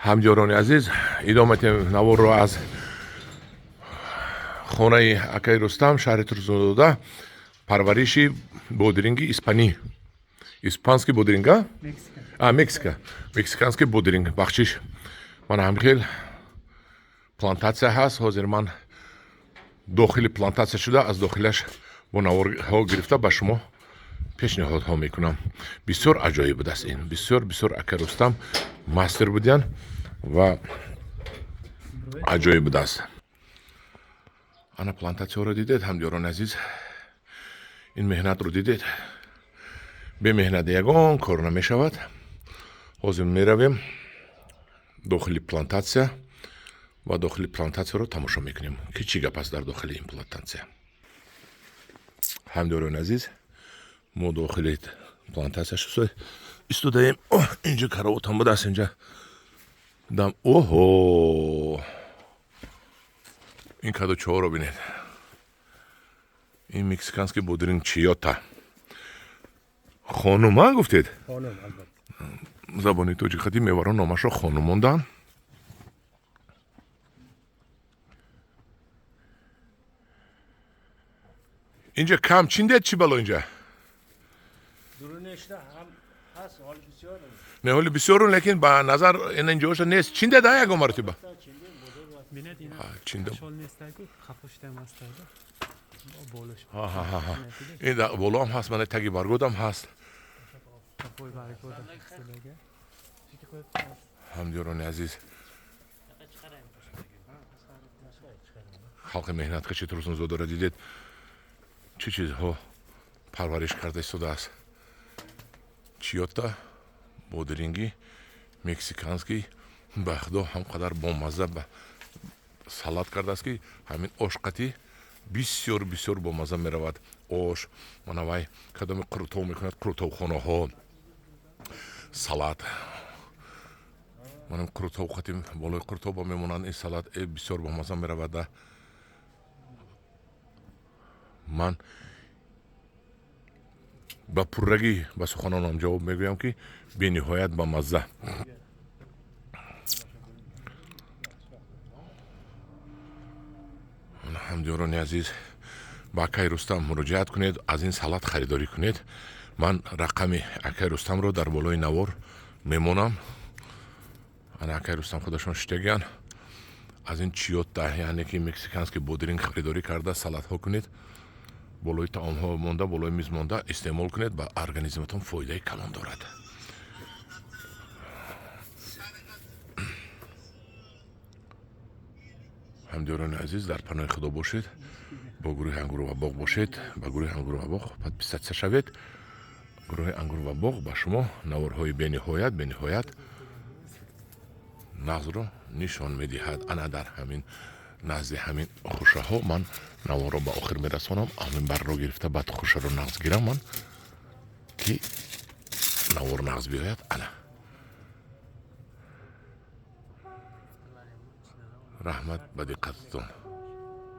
Ҳамдиёрони азиз, идомати наворро аз хонаи акаи Рустам, шаҳри Турсунзода, парвариши бодиринги испанӣ, испанский бодиринга, Мексика, мексиканский бодиринг, бахшиш. Мана ҳамин хел плантатсия ҳаст. Ҳозир ман дохили плантатсия шуда, аз дохилаш бо наворҳо гирифта ба шумо пешниҳодҳо мекунам. Бисёр аҷоиб будааст ин, бисёр бисёр. Ака Рустам мастер будиян ва аҷоиб будааст. Ана плантатсияро дидед, ҳамдиёрони азиз, ин меҳнатро дидед. Бемеҳнат ягон кор намешавад. Ҳозир меравем дохили плантатсия ва дохили плантатсияро тамошо мекунем, ки чӣ гап аст дар дохили ин плантатсия. Ҳамдиёрони азиз, мо дохили плантатсия шуда истодаем. Инҷа каравотам будааст, инҷа дам. Оҳо, ин кадочаҳоро бинед. Ин мексиканский бодиринг чиёта. Хонума гуфтед, забони тоҷикхатӣ меваро номашро хонум монданд. Инҷа кам чиндед, чӣ бало инҷа? Не, ҳоли бисёрун, лекин ба назар ин инҷоша нест. Чиндед, а ягон маротиба чинда? Ин болоам ҳаст, мана таги баргодам ҳаст. Ҳамдиёрони азиз, халқи меҳнаткаши Турсунзодаро дидед, чӣ чизҳо парвариш карда истодааст. Чиёта бодиринги мексиканский, ба худо, ҳам қадар бомазза ба салат кардааст, ки ҳамин ошқатӣ бисёр бисёр бомазза меравад. Ош мана вай кадоми қурутов мекунад, қурутовхонаҳо салат манам қурутов қати болои қурутоба мемонанд. Ин салат бисёр бомазза меравад. Ман ба пуррагӣ ба суханонам ҷавоб мегӯям, ки бениҳоят ба мазза. Ҳамдиёрони азиз, ба акаи Рустам муроҷиат кунед, аз ин салат харидорӣ кунед. Ман рақами акаи Рустамро дар болои навор мемонам. Ана акаи Рустам худашон шитагиян. Аз ин чиётта, яъне ки мексиканский бодиринг, харидорӣ карда, салатҳо кунед, болои таомҳо монда, болои миз монда истеъмол кунед, ба организматон фоидаи калон дорад. Ҳамдиёрони азиз, дар паноҳи худо бошед, бо гурӯҳи Ангур ва боғ бошед. Ба гурӯҳи Ангур ва боғ подписатсия шавед. Гурӯҳи Ангур ва боғ ба шумо наворҳои бениҳоят бениҳоят нағзро нишон медиҳад. Ана дар ҳамин назди ҳамин хушаҳо ман наворро ба охир мерасонам. Ҳамин барро гирифта, баъд хушаро нағз гирам ман, ки навор нағз биёяд. Ана, раҳмат ба диққататон.